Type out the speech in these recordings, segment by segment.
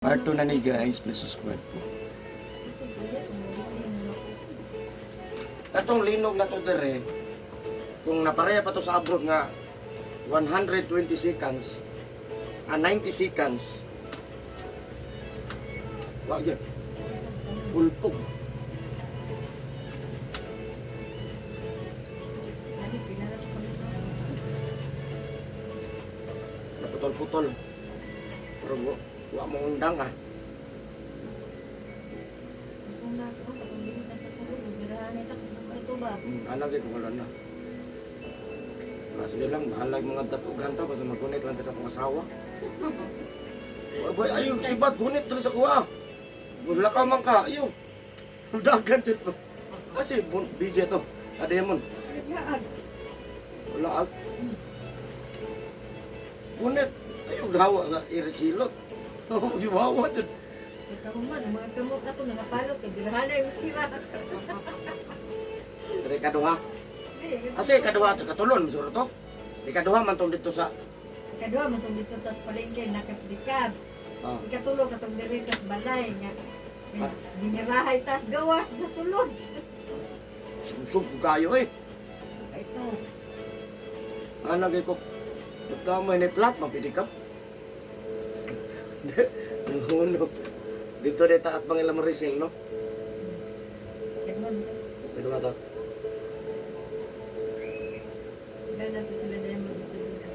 Part 2 na ni, guys, please subscribe po. Katong linog na to dire, kung napareha pa to sa abroad nga 120 seconds, 90 seconds, wa gyud. Pulpog. Naputol-putol. Pero wa mo undang ah. Kung nasa ko, kung dili ka sa sulod, birahan ito, kung ito ba? Anak ko wala na. Sige lang, bahalag mga datugan to, basta magunit lang ta sa akong asawa. Boy, ayo, sibat, gunit tuloy sa kuha. Wala ka man ka, ayo. Dagan dito. Kasi, BJ to. Ada yun. Naglaag. Wala ag. Gunit. Ayo, hawa sa irisilot. Giwawa dyan. Ikaw man, ang mga kamot ato nangapalo, kay birahan ay masira. Dari kaduha. Kasi kaduha to katulon, misuro to. Di kaduha man tong dito sa. Ikaduha, man tong dito tas palengke, nakaplikab. Ah. Ikatulo, katong diri tas balay nga. Ah. Dinirahay tas gawas sa sulod. Sumsum ko kayo eh. Ito. Ano kay ko? Pagka may ni plat, mapili ka. Ang dito dito at mga ilang Maricel, no? Ikaduha, Ito ba to? gana po sila dahil mag-isabila.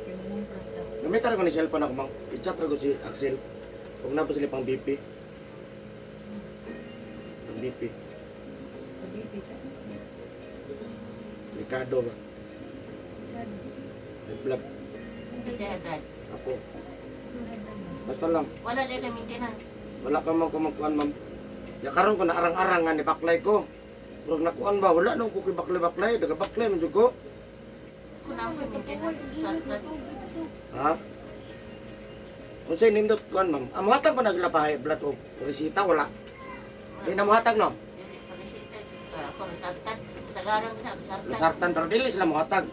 Kaya mong prata. Gamitan ko ni cellphone ako, mang. I-chat ra ko si Axel. Kung na po sila pang BP. Pang BP. Pag-ibig ka. Ricardo ba? May blood. Kasi agad. Ako. Basta lang. Wala din kay maintenance. Wala pa man ko magkuan, ma'am. Ya karon ko naarang-arang nga ni baklay ko. Murag nakuan ba? Wala nung ko baklay-baklay. Daga-baklay man jud ko. Kung na ako maintenance, sartan. Ha? Kung sa'yo nindot kuan, ma'am. Ah, muhatag pa na sila pa blood o resita, wala. Di na muhatag, no? Dili pa resita. Ako, sartan. Sagaran na, sartan. Losartan, pero dili sila muhatag.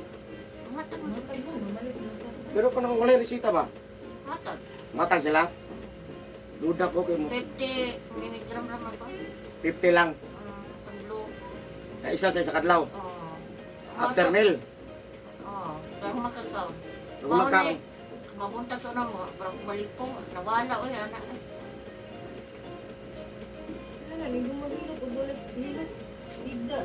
Matag mo sa Matag mo, mamalik na sa Pero kung wala resita ba? Matag. Muhatag sila? Duda ko kay mo. 50 milligram naman to. 50 lang. Tablo. Ay, isa sa isa kadlaw. Oo. After meal. Oo. Pero makakaon. Kung magkaon. Mabuntag sa una mo, parang malipong, nawala oy anak. Wala, linggo maghilot o bulit, hilot, higda.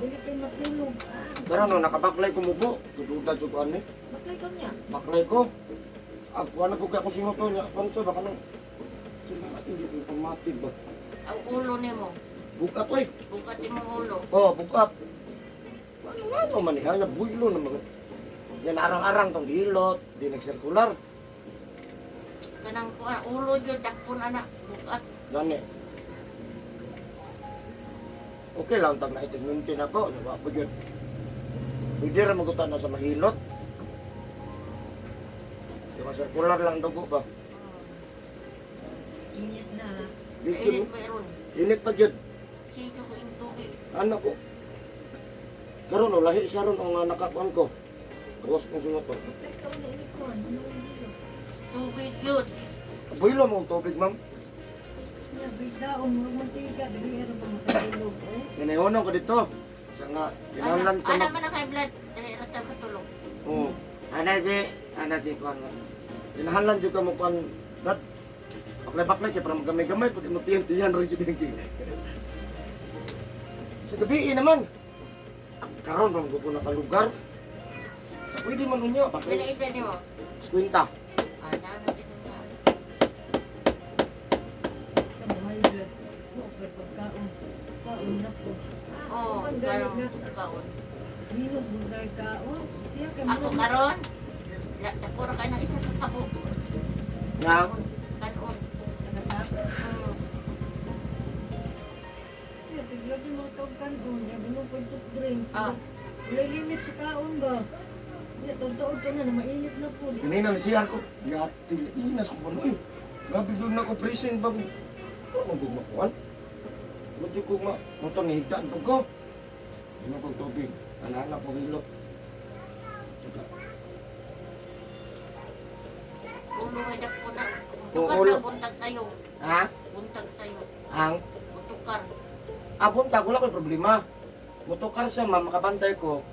Dili kay matulog. Ah, Pero no, nakabaklay ko mubo. Duda jud ko ani. Baklay ka niya. Baklay ko. Ah, kuha na ko kaya kung sino to. Nya, kuha sa baka nang sila hindi ko pamati ba. Ang ulo nimo, Bukat oy. bukat imong ulo. Oh, bukat. Ano nga no man eh, buylo na mga. Yan arang-arang tong gilot, di nagsirkular. Kanang kuan ulo jud dakpon anak, bukat. Gani. Okay lang tag na itinguntin ako, wa ko jud. Pwede ra magutan na sa mahilot. Di ba sirkular lang dugo ba? Init na. Dito, Init pa ron. init pa jud. Sige ko yung tubig. Ano ko? Karon oh, lahi siya ron ang nakakuan ko. Gawas kong sungot to. Baklay ka na inikon. Ano ang hilot? Tubig yun. Builo mo ang tubig, ma'am. Wala, bigdaon, murag mantika. Dili ra ba matulog eh. Ginayunan ko dito. Sa nga, kinahanglan ko Ana mag. man na kay blood, dili ra ta katulog. Oo. Ana si kuan. Kinahanglan jud ka mo kuan. Brad. Baklay-baklay kay para magamay-gamay pud mo tiyan-tiyan ra jud ang Sa gabi eh, naman. Karon ra ko nakalugar. Sa pwede man unyo, Pila baklay ida nimo? 50. Ana na din na. Kabuhay blood. Mo kay pagkaon. Kaon na ko. Oo, Ah, man gani karon na. kaon. Minus mo kay kaon. Siya kay Ako murag- karon, dako ra kay nang isa ka kabo. Nga Kanon. Nakatapos. Mm. Siya, tiglag yung mga tawag kanon. Yabi mo pag soft drinks. Ah. Wala limit sa kaon ba? Hindi, taon-taon to na, na mainit na po. Kanina ni siya ko, yati inas ko ano eh. Grabe jud na ko prison ba. Ano ko makuan? Medyo ko ma moto ni higdaan pag ko. Ano ko tubig? Ana ko hilot. Suka. Ulo ay dako na. Motukar Oo, na buntag sayo. Ha? Buntag sayo. Ang Motukar. ah, buntag, wala ko'y problema. Motokar siya, ma'am, makabantay ko.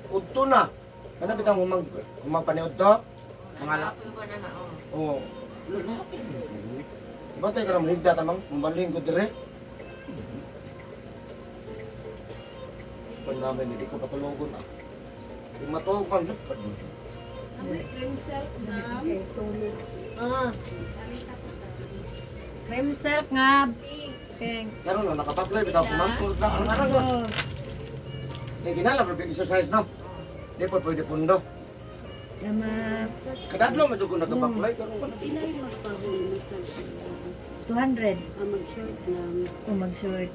Udto na. Kana bitang humang humang paniud to? Mga Apoy ba na na oh. Oo. Lalaki. Bantay ka na mahigda tamang, mabalhin ko dire. Pan namin, hindi ko patulogon ah. Kung matuog man, lupad mo. Cream silk na. Tulog. Ah. Cream silk nga. Pink. Pero no, nakapaplay, bitaw kumangkol na. Ang arang ko. Eh, kinala, pero exercise no? Di po pwede pundo. Tama. Kadadlo, medyo ko nakapaplay, pero wala. Pilay magpahuli massage. 200. Ah, mag-short lang. O mag-short.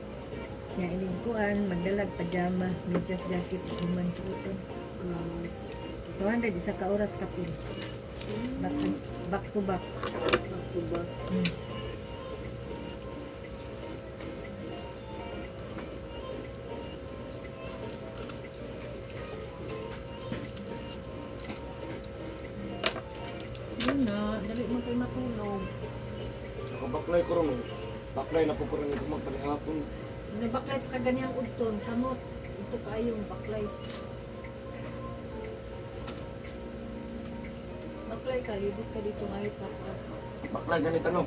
Ya, ining kuan, magdalag pajama, medyas jacket, human suoton. Ah, 200 isa ka oras kapil. Back, back to back. back to back. Yun na, dali mo kayo matulog. Nakabaklay ko ron. Baklay na po ko rin ito magpanihapon. Nabaklay pa ka ganyang udton, samot. Ito kaayong baklay. Baklay ka, libot ka dito ngayon pa. Baklay ganito no.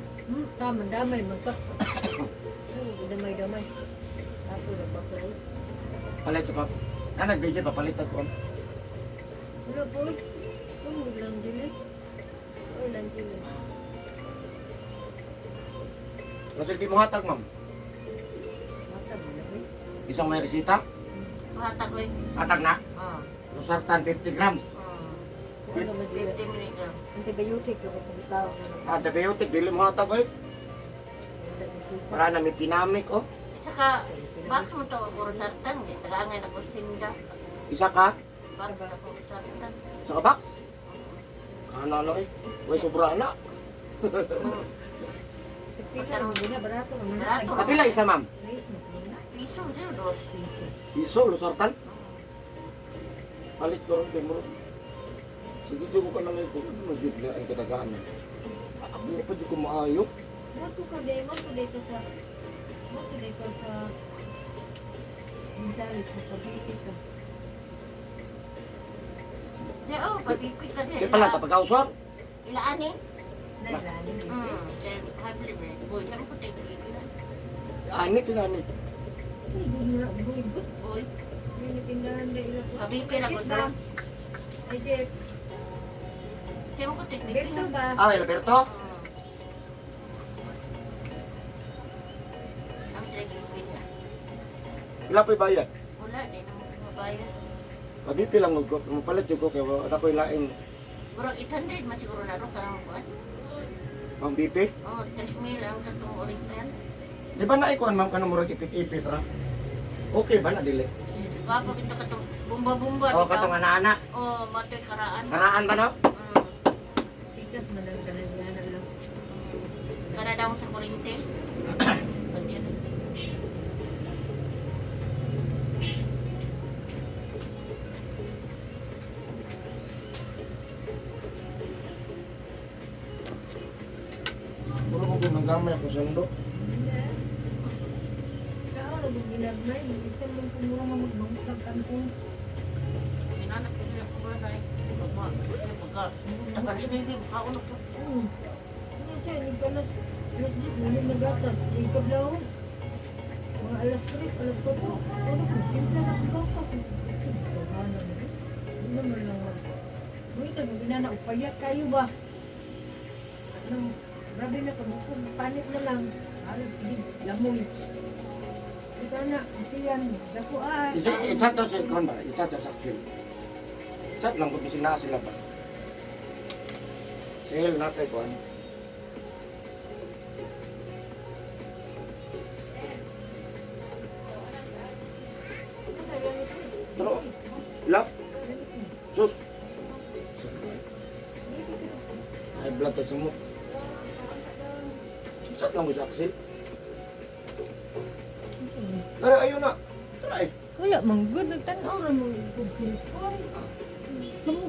Tama, damay man ka. Damay-damay. Ako na baklay. Palit pa. Ah, nag-video pa, palitan ko. Wala po. Tungod lang dili. Wala lang dili. Kasi di mo hatag, ma'am. Mata mo na eh. Isang may resita. Hatag ko eh. Hatag na. Oh. Losartan 50 grams. Oh. Ano man dili. 50 milligram. Antibiotic yung pagkatao. Antibiotic, dili mo hatag, oy. Para na may pinamik, oh. Saka box mo to ako sartan. Tagaangay ako sinda. Isa ka, Box ako sartan. isa ka box. Ano, ano, eh. Uy, sobra na. Pila na barato naman. Barato. Kapila isa, ma'am. Piso zero dos. Piso. Piso, losartan. Palit ko ron, kay mo. Sige, dyan ko ka na ngayon. Kung ano, jud na ang kadagaan. Ako pa dyan ko maayo. Moto ka day, moto day ka sa moto day ka sa Gonzales, magpabiti ka. Di oh, pabipit ka Di pala, tapag-ausor. Ilaan eh. Nailani. Kay high blood pressure. Boy, di ako take it. Anit, yun, anit. Ay, good na, good, good. Boy, May tindahan na ila sa. pabipit ako ba? to. Ay, Jeff. Di mo ko take Berto ba? Ah, Alberto. Ang tribute na. Ila po'y bayad. Wala, di na mo mabayad. Kabipi lang ko, mapalit yun ko, kaya wala ko'y laing Murag 800 man siguro na ro kanang kuan. ang BP. Oh, 3,000 ang katong original. Di ba naikuan ma'am ka na murag ipit-ipit ra? Okay ba na dili? Eh, di ba pa kita katong bumba-bumba O katong ana-ana. Oh, matoy karaan. Karaan ba no? Tikas man ang kanang lang. Kada daw sa kuryente. Pati na. Puro ko kung nanggamay ako sundo. Ikaw, kung ginagmay, isa mong kumura nga magbangkag ang kung Minanak ko niya kung ba Pagka, pagka, tagal siya hindi, makaon ko. Oo. Ano siya, hindi ka alas, 10, may nagatas, di ka blaw. Mga alas 3, alas 4, ano ko, timpla na ang gatas. Sige, ano na. Hindi naman lang mag... Uy, tayo, ginana, upayat kayo ba? Ano, grabe na pag panik na lang. Alam, sige, lamoy. Sana, tiyan, dako ah. Isa isa to sa kon ba? Isa to sa sil. Chat lang kung bisig na sila ba. Sil na kay kon. Pero lap. Sus. High blood to sa mo. Chat lang ko sa aksil. Tara, ayun na. Tara eh. Wala, manggod, nagtanaw ra mo kog cellphone. Sa mo.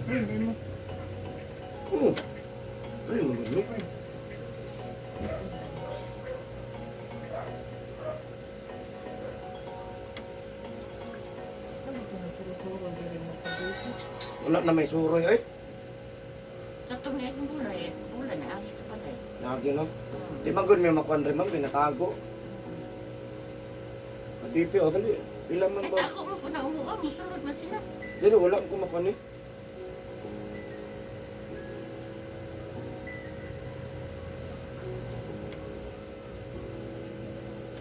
Ay, hindi mo. Oo. Ay, magano. Ano ko nang suro-suro diri mo pa dito? Wala na may suroy ay. Katong na itong bula eh. Bula na agi sa balay. Lagi no. Di man gud may makuan rin ma'am, ginatago. Kabipi o dali. Pila man Ay, ba? ako mo po na umuha. Musulod man sila. Dili wala ko makuan eh.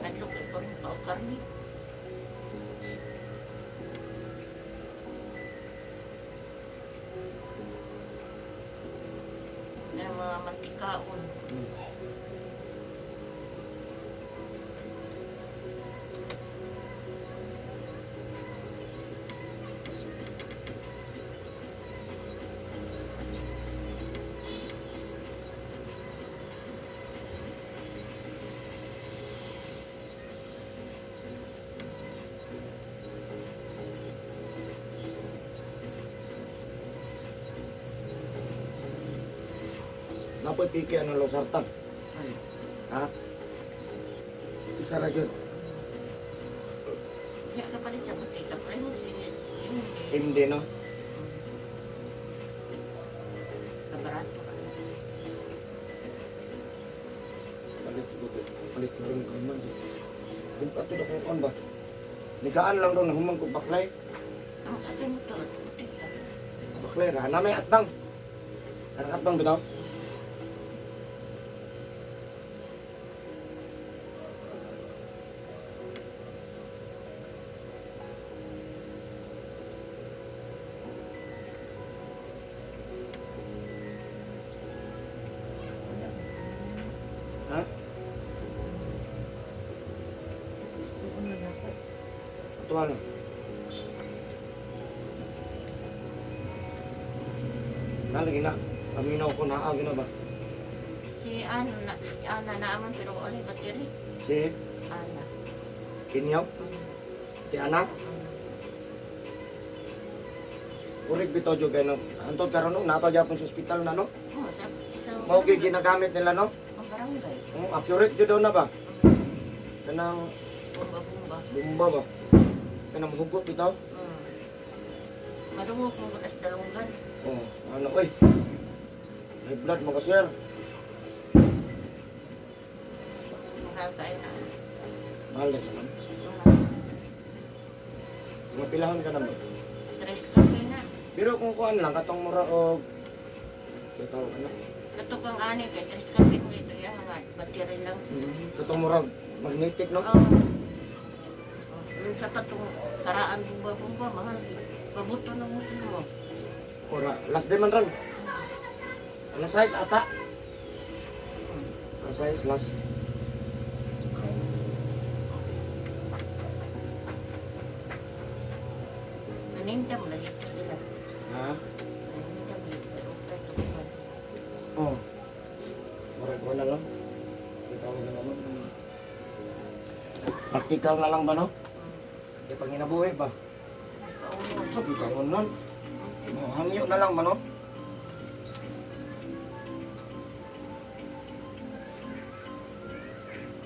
Adlok eh, parang tao karni. May mga mantikaon. Dapat tiki ang losartan. Ay, Ha? Isa ra gyud. Kaya ka palit siya mantika. Pareho si MD. MD no. Kabarato ka. Palit ko kay palit ko rin ko man. Kung ato na kung kon ba. Nikaan lang daw na humang ko baklay. Ang ating motor, mantika. Baklay ra na may atbang. Karang atbang bitaw. Ha? Gusto ko na nako. Ato lang. Nalagi na. Paminaw ko naa gina ba? Si ano na, si Ana naaman pero wala yung battery. Si Ana. Kinyaw, ti anak. Urig bitaw jud kay no. Antod karon no, napagyapon sa ospital na no. Oh, sa Mao kay ginagamit nila no. Ang barangay. Oh, accurate jud daw na ba? Kanang Bumba bumba. bumba ba? Kanang hugot bitaw. Madungog mo butas dalunggan. Oh, ano oy. May blood mga sir. Mahal kayo na. Mahal na siya man. Mahal. Mga pilahon ka naman. Stress ka kayo na. Pero kung kuan lang katong mura og bitaw ano. Kato kang ani kay stress ka pin dito ya nga battery lang. Katong mura magnetic no. Oh. Oh, sa katong karaan bumba bumba mahal. Pabuto na mo mo. Ora, last day man ron. Alas size ata. Alas size last. Nanindam lagi sila. Ha? Nanindam lagi kay okay to kuan. Oh. Mura ko na lang. Bitaw na naman. Practical na lang ba no? Di pag ginabuhi ba? Kauno. So, bitaw nun. Oh, hangyo na lang ba no?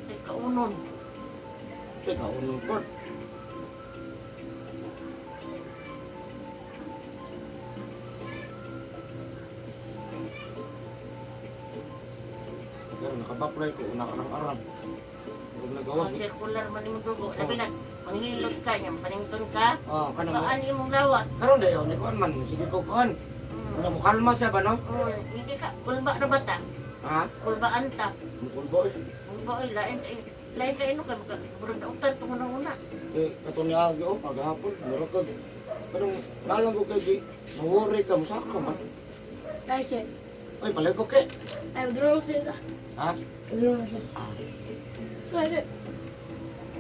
Kay kaunon. Teka, unong po. Pero nakabaklay ko, una ka ng aram. Huwag nagawas. Ang circular man imong dugo. Labi na mangilot ka niya, panington ka. Oh, kanang Kaan imong lawas. Karon dayon, ni kuan man, sige ko kuan. Wala mo kalma siya ba no? Oh, hindi ka kulba na bata. Ha? Kulbaan ta. Mukulbo eh. Kulba oy lain kay lain kay ino kay murag daotan to una. Eh, kato ni Agi oh, paghapon, mura kag. Kanang lalang ko kay gi, mawori ka musaka man. Ay, sir. Ay, palay ko kay. Ay, madulog siya. Ha? Madulog na siya. Ah, Ay, sir.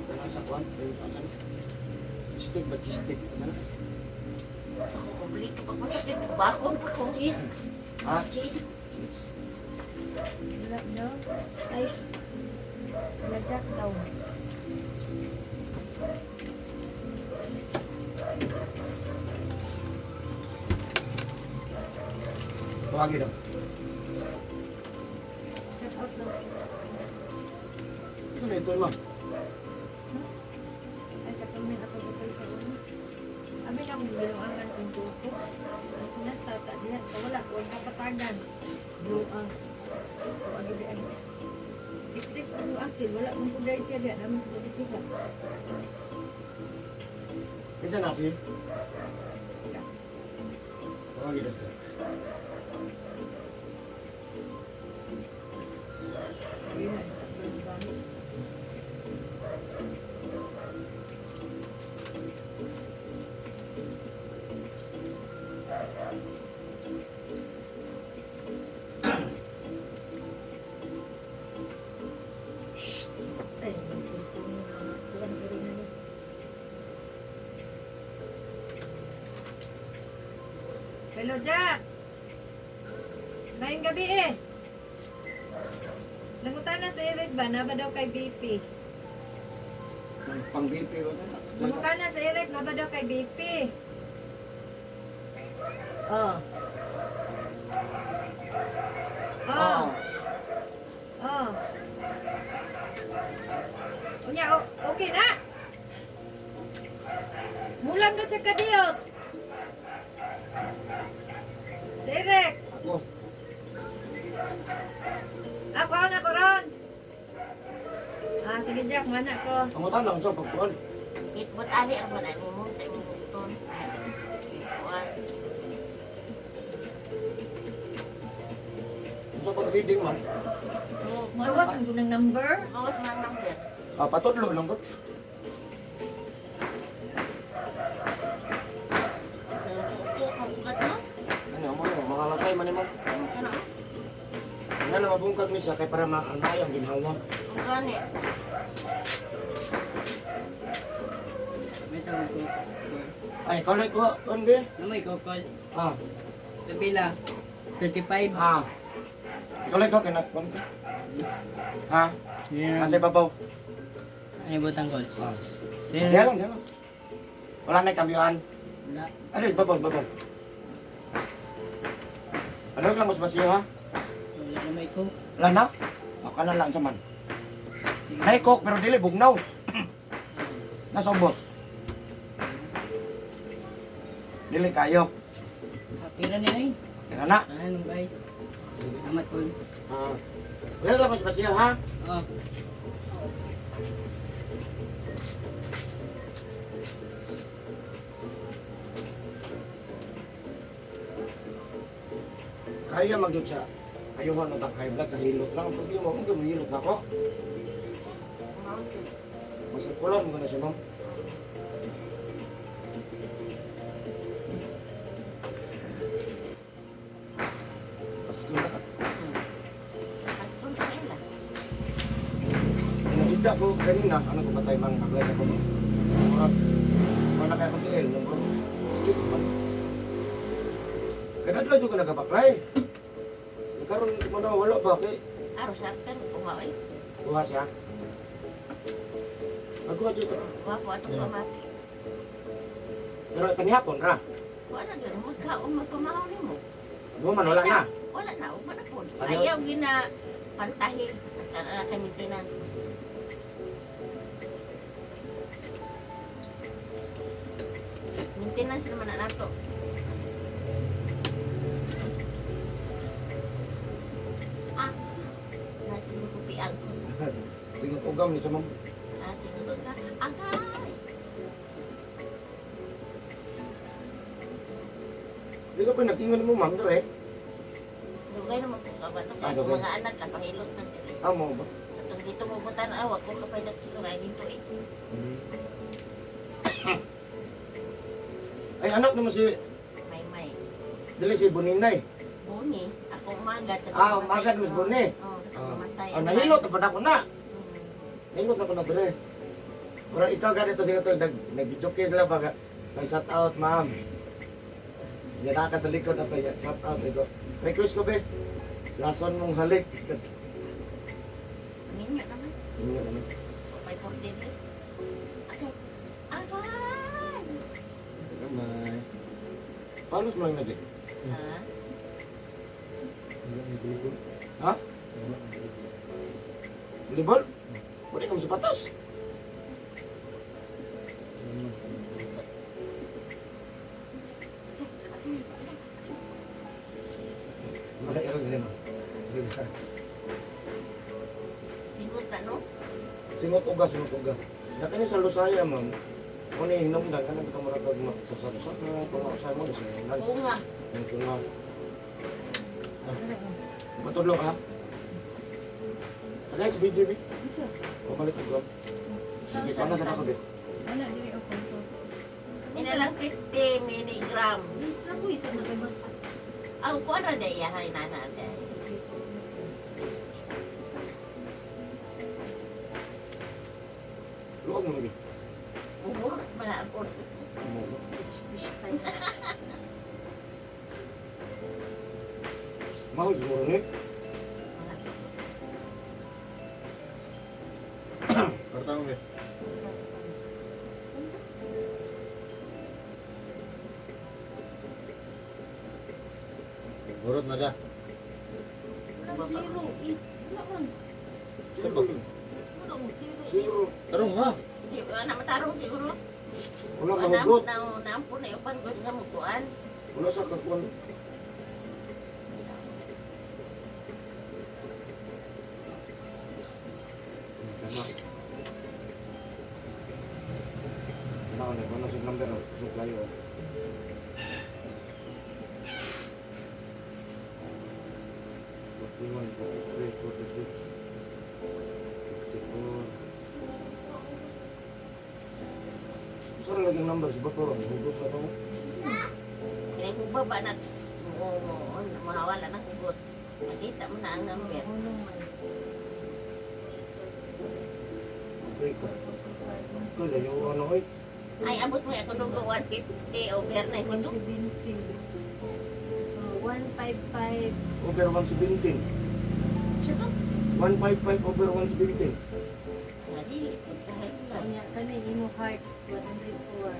kanang sa kuan, ayun, ano na? Stick ba cheese stick? Ano na? Ako kompleto pa ko sakit bakon pa ko. Cheese. Ha? Cheese. Wala daw. Ice. Wala jack daw. Tawagin daw. Shout out daw. Ito na ito, ma'am. Ay, katulong ako ko sa una. Abi na akong ginuangan kung tuko. Ang pinas tata diha sa wala ko ang kapatagan. Buang. O agi di ay. Text ang asil wala mong pugay siya diha naman sa dito. Kinsa na si? Tawagin daw. Ay, may telepono na tuwan ko rin na ni. Hello, Jack! Maayong gabi eh. Nangutan na sa Eric ba? Naba daw kay BP. Pang BP ba? Nangutan na sa Eric, naba daw kay BP. Oh. Oh. Oh. Unya, okay na. Mulam na siya kadiyot. Si Eric, Ako. ako na ko ron. Ah, sige Jack, mana ko. Ang utang lang sa pagkuhan. Itbot ali ang man ani mo sa imong bukton. Ay, kuan. Sa pag-reading man. Mo Gawas ang gunang number. Gawas man number. Ah, patudlo lang ko. Ko ang ugat no. Ano mo mga lasay man mo. Ano? Nga na mabungkag ni siya kay para maanay ang ginhawa. Ang gani. May tawag ko. Ay, ikaw lang ko, ano ba? Ano mo ikaw call? Ah, Kapila. 35. ah. Ikaw lang ko, kaya ko. Ha? Yan. Nasa ibabaw. Ano yung butang call? Ah. Yan. Diyan lang, diyan lang. Wala na kamyuan. Wala. Ano, ibabaw, ibabaw. Ano lang mas basiyo ha? Wala na may coke. Wala na? Ako na lang sa man. Nay coke pero dili bugnaw. Nasa ubos. Dili kayo. Pira niya eh. Kaya na. Ano guys? Salamat call. Ah. Wala lang mas basiyo ha? Oh. Kaya magyud siya. Ayuhan na tang high blood sa hilot lang. Ang problema mo, mo hilot na ko. Mas kulang mo na siya, ma'am. Pasko na. Paskon sa ila. Nakita ko kanina, ano ko patay mang aglay sa ko. Murag, wala kaya kong tiil, nung murag, sakit man. Kaya nadala ka nagabaklay. Karon mo na wala ba kay Aro sa akin kuha oy. kuha siya. Agwa dito. Kuha ko atong pamati. Pero panihapon ra. Wala gyud mo kaon mo pamahaw nimo. Mo man wala na. Wala na, ug na po. Ano? Ayaw gina pantahi at ara kay maintenance. Maintenance naman na nato. Ah, nasa mo kupiang. Sige ugam ni sa ma'am. Ah, sinunod ka. Agay! Di ka pa nagtingon mo ma'am dire. Dugay naman ko kabat. Ah, dugay. Mga anak ka, pahilot na dili. Amo ba? Atong dito mo butan awa ko kapay dito ray dito eh. Ay anak naman si May may. dili si Boninay. Boni, ako umaga. tsaka Ah, kumatay. umaga mas Boni. Oo, tsaka Ah, kumatay. ah, nahilot na pa na ako na. Nahilot na ko na dire. Mura ikaw ganito siguro to nag nag-joke sila ba nag shout out ma'am. Yan ka sa likod na to, shout out ito. Request ko be. Lason mong halik. Minyo naman. Yun nga naman. May 40 days. Agay. Agay! Gamay. Palos mo lang na Ha? Ha? Volleyball? Wala ka mo sapatos. Wala ka rin mo. Singot na no? Singot uga, singot uga. Nakini sa Lusaya, ma'am. Kung ni hinungdan, kanang ka murag kag makusap-usap na, kung mausay mo, sa hinungdan. Oo nga. Ang tunga. Matulog ka? Ah, guys, BGB. Unsa? Pabalik ko. Sige, paano sa nakabit? Wala diri ako consult. Ina lang 50 milligram. Ako isa na kay basa. Ang kuan ra day hay nana day. Luog mo lagi. Bubur man na ako. Umulo. Fish tayo. Mahal siguro ni. Karta mo, be. Burot na da. Wala zero is. Wala man. Sa ba? Wala mo zero is. Zero. Tarong ha. Di ba na matarong siguro? Wala mahugot. Na naampo na yung panggod nga mo kuan. Wala sa kakuan. Tama. Tama na, kung nasa number, so kayo. 41, 43, 46, 54. Saan lagi ang number? Si Bakoro, hugot na to. Kaya kung baba na mo mo mawala ng hugot. Makita mo na ang number. Ano man. Okay ka. Okay, layo ano ay. Ay abot mo ako dugo 150 over 92. 170. Oh, 155. Over 117. Siya to. 155 over 117. Nga dili pud sa high blood. Unya kani imo heart 104.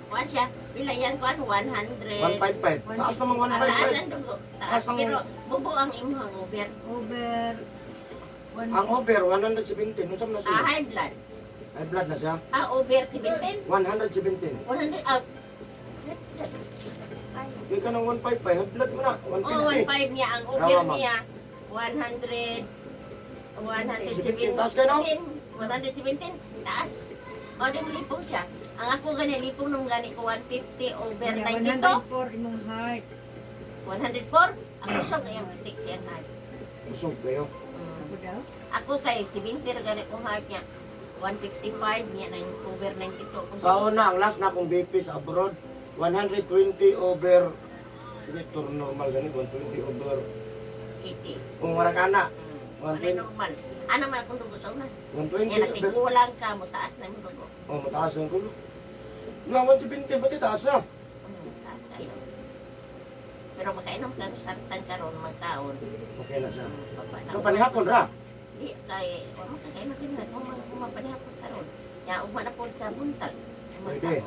Kuan siya, pila yan kuan 100. 155. Taas namang Ah, taas 155. ang dugo. Taas, Taas ang- pero bubo ang imong over. Over 1. Ang over 117. Unsa man na siya? Ah, high blood. High blood na siya. Ah, over 17. 117. 100 ah. High blood. Ay. Kaya ka ng 155, high blood mo na. Oh, 150. 1.5 niya ang over Rawa, ma'am. niya. 100 117. Taas kayo, no? 117 taas. O di mo lipong siya. Ang ako gani lipong nung gani ko 150 over 92. 104 imong heart. 104. Ang usog ay ang pitik siya heart. Busog kayo. Ako daw. Ako kay 70 ra gani kong heart niya. 155 niya na over 92. Kung Sa una, ang last na akong BP sa abroad, 120 over, sige, to normal gani, 120 over, 80. kung wala ka na, Ano 120, normal. Ano man akong dugo sa una. 120 Yan over, natigulang ka mo taas na imong dugo. oh, mataas ang kulo. Nga, 170, pati taas na. Taas kayo. Pero makainom ka sartan karon magkaon. Okay na siya. Baba na. So, panihapon ra. Di kay wa makakainom kini kung mapanihapon karon. Ya ugma na pod sa buntag. Pwede.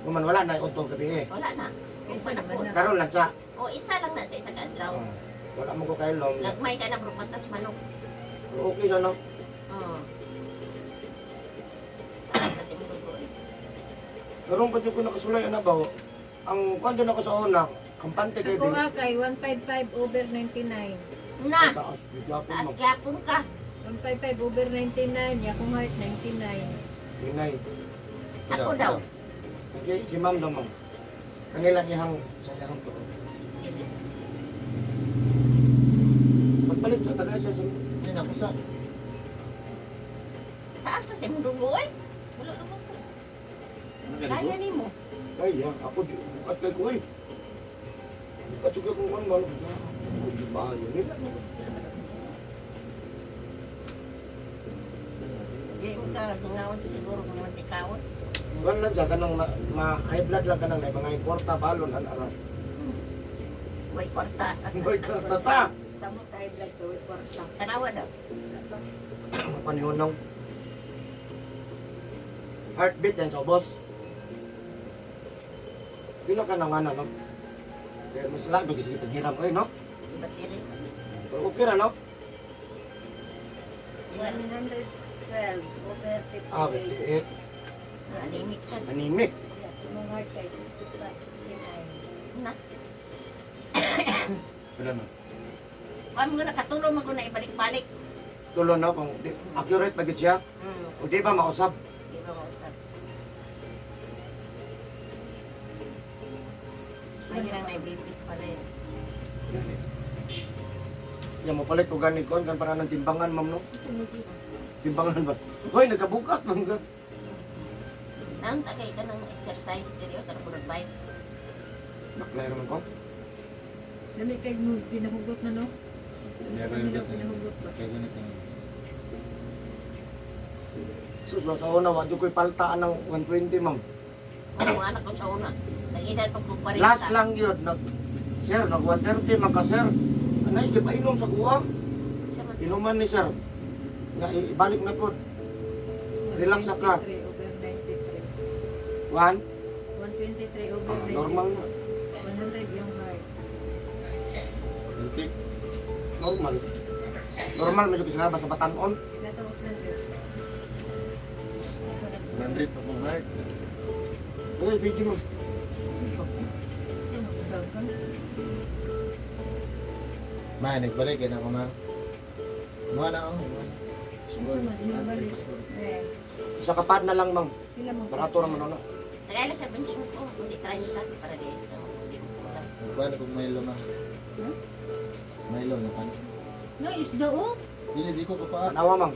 Kung man wala na, utong gabi eh. Wala na. Ugma na pod. Karon lang siya. O isa lang na sa isa ka adlaw. Oh, wala mo ko kayo lom. Gagmay ka na bro patas manok. Okay siya, no? Taas sa imong dugo. Eh. Karon pa dyan ko nakasulay, ano ba? Ang kwan dyan ako sa una, kampante kayo Ako din. ah, kay 155 over 99. Na, Taas, bigla po taas mo. gyapon ka. 155 over 99, ya akong heart 99. Hinay. Ako daw. Okay, si ma'am daw, ma'am. Kanilang ihang, sa ihang to. Pagpalit sa taga siya sa Hindi na kusa. Taas sa imong dugo ay. Wala naman ko. Ano ka Kaya dugo? nimo. Kaya, ako di, bukat kay ko eh. Bukat juga kung ano, malo. Ako di ba, yun nila. Di mo ka ngaon siguro kung naman tikaon. Kuan lang siya, kanang ma, high blood lang kanang mga kwarta balon, an aras. Way kwarta. May kwarta ta. Samo tayo blood to kwarta. Tanawa daw. Panihon ng heartbeat yan sa ubos. Pila ka nang ano, no? Pero mas labi kasi paghiram ko, eh, no? Di ba tiri? Pero okay ra, no? 112 over 58. Ah, 58. Anemic siya. Anemic. Yeah, imong heart kay 65, 69. Na. Wala na. Kami nga nakatulong man ko na ibalik-balik. Tulo no, kung di, accurate ba gyud siya? O di ba mausab? Di ba mausap? Ay, lang na ibibis pala yun. Yan mo palit og gani kon kan para ng timbangan ma'am no. Timbangan ba? Hoy, nagkabukat man ka. Nang tagay ka ng exercise diri o kanang bike. Naklaro man ko. Dali kay mo pinahugot na no? Yeah, kaya Dali gunit. pinahugot ba? Kaya gunit ang. Sus, sa una wa jud ko'y paltaan ng 120 ma'am. Oo, anak ko sa una. Nag-edad pa ko 40. Last lang yun, nag, sir, nag 130 man ka sir. Anay, di pa inom sa kuha. Siya man. Inuman ni sir. Nga, ibalik na po. Relax na ka. 123 over 93. One, 123 over ah, 93. normal na. 100 yung heart. Lintik. Normal. Normal, medyo kasi nga ba sa batanon. Natawag 100 pa kong heart. Okay, video mo. Ma, nagbalik na ako ma. Mga na ako. Siguro man, ibabalik. Eh, Sa kapad na lang, ma'am. sila mo. Barato raman ano. Tagay lang sa pensyon ko. Kundi 30 para di sa hindi mo kulang. Nagkuhan akong Milo ma. Hmm? Milo na pan. No, isda oh. Dili, di ko pa. Tanawa, ma'am.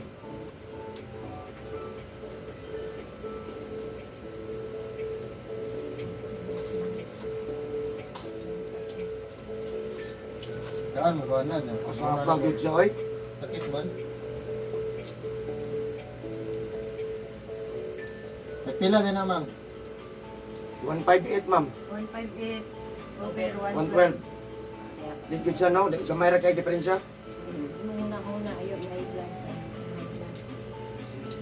Kaan mo kuhan na. Sa pagod siya, oy. Sakit man. Nagpila din na ma'am. 158, ma'am. 158 over 112. 112. Ligid siya, no? Di- Gamay ra kay diferensya. Muna-muna, ayaw, i-high blood.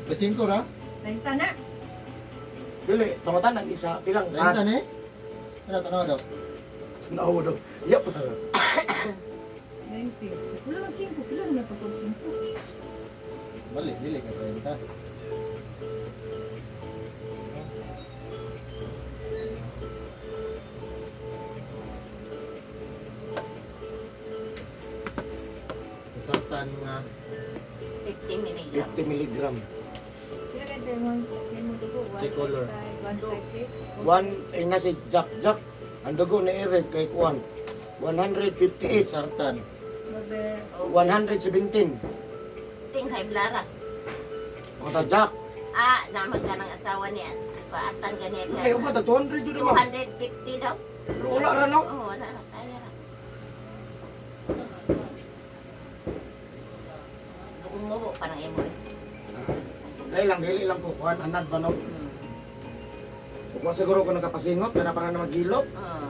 Pachinko ra? 30 na. Dili, tungutan ang isa. Pilang? 30 ni? Ano tanaw daw? Tanawa daw. Yep. 90. Wala mag 5. Pila na pa 5. Balik, dili ka 30. Nasaktan nga 50 milligram. 50 milligram. Pila ka tayo mo dugo? Si color. 158. One, ay na si Jack Jack. Ang dugo ni Eric kay Kuan. 158. sartan. Over 117. Ting high blara. Mga ta Jack. Ah, naman ka ng asawa niya. Paatan ka niya. Ay, upa, 200 yun naman. 250 daw. Pero wala ra, no? Oo, wala ra. Kaya ra. Umubo pa ng imo. eh. Kaya lang, dili lang ko. Kuan, anad ba, no? Kuan siguro ko nagkapasingot, kaya na para na maghilot. Oo.